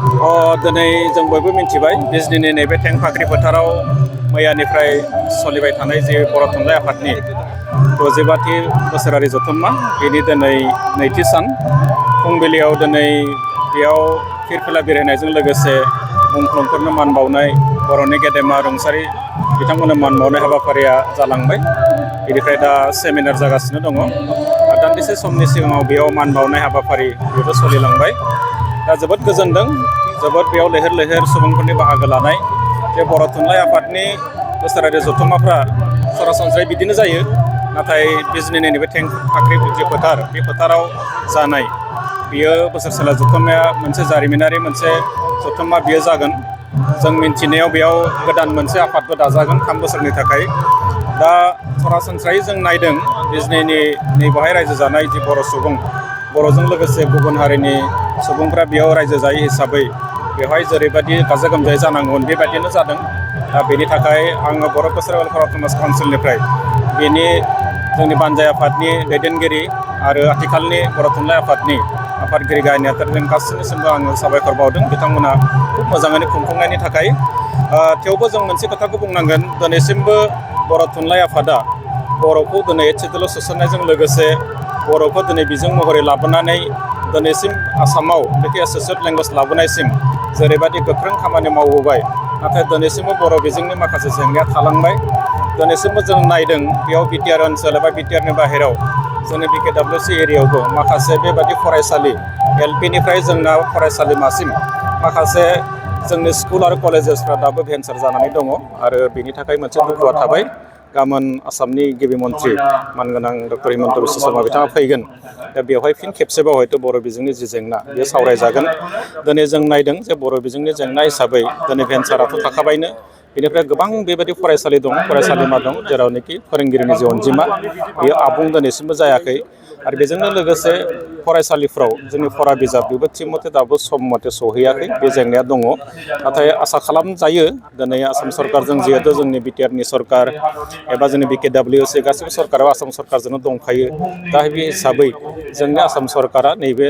दिनै जों बयबो मिन्थिबाय बिजनीनि नैबे टेंफाख्रि फोथाराव मैयानिफ्राय सोलिबाय थानाय जे बर' थुनलाइ आफादनि 65थि बोसोरारि जथुम्मा बेनि दिनै नैथि सान फुंबिलियाव दिनै बेयाव फिरफिला बिरहोनायजों लोगोसे मुंख्लंफोरनो मान बावनाय बर'नि गेदेमा रुंसारि बिथांमोननो मान बावनाय हाबाफारिया जालांबाय। बेनिफ्राय दा सेमिनार जागासिनो दङ। दान्दिसे समनि सिगाङाव बेयाव मान बावनाय हाबाफारि बेबो सोलिलांबाय। दा जोबोद गोजोनदों, जोबोद बेयाव लैहोर लैहोर सुबुंफोरनि बाहागो लानाय। जे बर' थुनलाइ आफादनि बोसोरारि जथुम्माफ्रा सरासनस्रायै बिदिनो जायो, नाथाय बिजनीनि नैबे टेंफाख्रि जे फोथार बे फोथाराव जानाय बियो बोसोरसेला जथुम्माया मोनसे जारिमिनारि मोनसे जथुम्मा बियो जागोन। जों मिन्थिनायाव बेयाव गोदान मोनसे आफादबो दाजागोन 3 बोसोरनि थाखाय। दा सरासनस्रायै जों नायदों बिजनीनि नैबेहाय रायजो जानाय जि बर' सुबुं, बर'जों लोगोसे गुबुन हारिनि सुबुंफ्रा बेयाव रायजो जायो हिसाबै बेवहाय जेरैबायदि गाजा गोमजायै जानांगौमोन बेबायदिनो जादों। दा बेनि थाखाय आङो बर' कालचारेल वेलफेयार अट'नमास काउन्सिलनिफ्राय बेनि जोंनि बानजाय आफादनि दैदेनगिरि आरो आथिखालनि बर' थुनलाइ आफादनि आफादगिरि गाहाय नेहाथारजों गासैनिसिमबो आङो साबायखर बावदों। बिथांमोना खुब मोजाङैनो खुंफुंनायनि थाखाय। थेवबो जों मोनसे खोथाखौ बुंनांगोन, दिनैसिमबो बर' थुनलाइ आफादा बर'खौ दिनै HCDL सोसननायजों लोगोसे बर'खौ दिनै बिजों महरै लाबोनानै दिनैसिम आसामाव बेखौ एसोसिएट लेंगुवेज लाबोनायसिम जेरैबायदि गोख्रों खामानि मावबोबाय, नाथाय दिनैसिमबो बर' बिजोंनि माखासे जेंनाया थालांबाय। दिनैसिमबो जों नायदों बेयाव बिटिआर ओनसोल एबा बिटिआरनि बाहेराव जोंनि BKWC एरियायावबो माखासे बेबायदि फरायसालि LPनिफ्राय जोंना फरायसालिमासिम माखासे जोंनि स्कुल आरो कलेजेसफ्रा दाबो भेन्सार जानानै दङ आरो बेनि थाखाय मोनसे दुखुआ थाबाय। गाबोन आसामनि गिबि मन्थ्रि मानगोनां डक्टर हिमन्त बिश्व शर्मा बिथाङा फैगोन। दा बेवहाय फिन खेबसेबाव हयथ' बर' बिजोंनि जि जेंना बेयो सावरायजागोन। दिनै जों नायदों जे बर' बिजोंनि जेंना हिसाबै दिनै भेन्साराथ' थाखाबायनो, बेनिफ्राय गोबां बेबायदि फरायसालि दं, फरायसालिमा दं, जेरावनोखि फोरोंगिरिनि जे अनजिमा बेयो आबुं दिनैसिमबो जायाखै। आरो बेजोंनो लोगोसे फरायसालिफ्राव जोंनि फरा बिजाब बेबो थिग मथे दाबो सम मथे सहैयाखै, बे जेंनाया दङ। नाथाय आसा खालामजायो दिनै आसाम सरकारजों जिहेथु जोंनि बिटिआरनि सरकार एबा जोंनि BKWC गासैबो सरकाराव आसाम सरकारजोंनो दंफायो। दा बे हिसाबै जोंनि आसाम सरकारा नैबे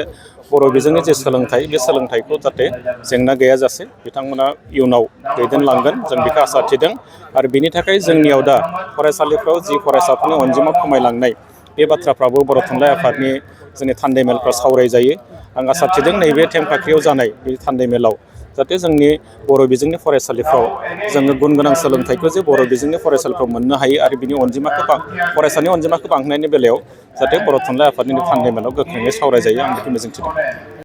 बर' बिजोंनि जे सोलोंथाइ, बे सोलोंथाइखौ जाहाथे जेंना गैयाजासे बिथांमोना इयुनाव दैदेनलांगोन जों बेखौ आसा थिदों। आरो बेनि थाखाय जोंनियाव दा फरायसालिफ्राव जि फरायसाफोरनि अनजिमा खमायलांनाय, बे बाथ्राफ्राबो बर' थुनलाइ आफादनि जोंनि थान्दै मेलफ्राव सावरायजायो। आं आसा थिदों नैबे टेंफाख्रियाव जानाय बे थान्दै मेलाव जाहाथे जोंनि बर' बिजोंनि फरायसालिफ्राव जोङो गुन गोनां सोलोंथाइखौ जे बर' बिजोंनि फरायसालिफ्राव मोननो हायो आरो बिनि अनजिमाखौ फरायसानि अनजिमाखौ बांहोनायनि बेलायाव जाहाथे बर' थुनलाइ आफादनि थान्दै मेलाव गोख्रोङै सावरायजायो, आं बेखौ मिजिंथिदों।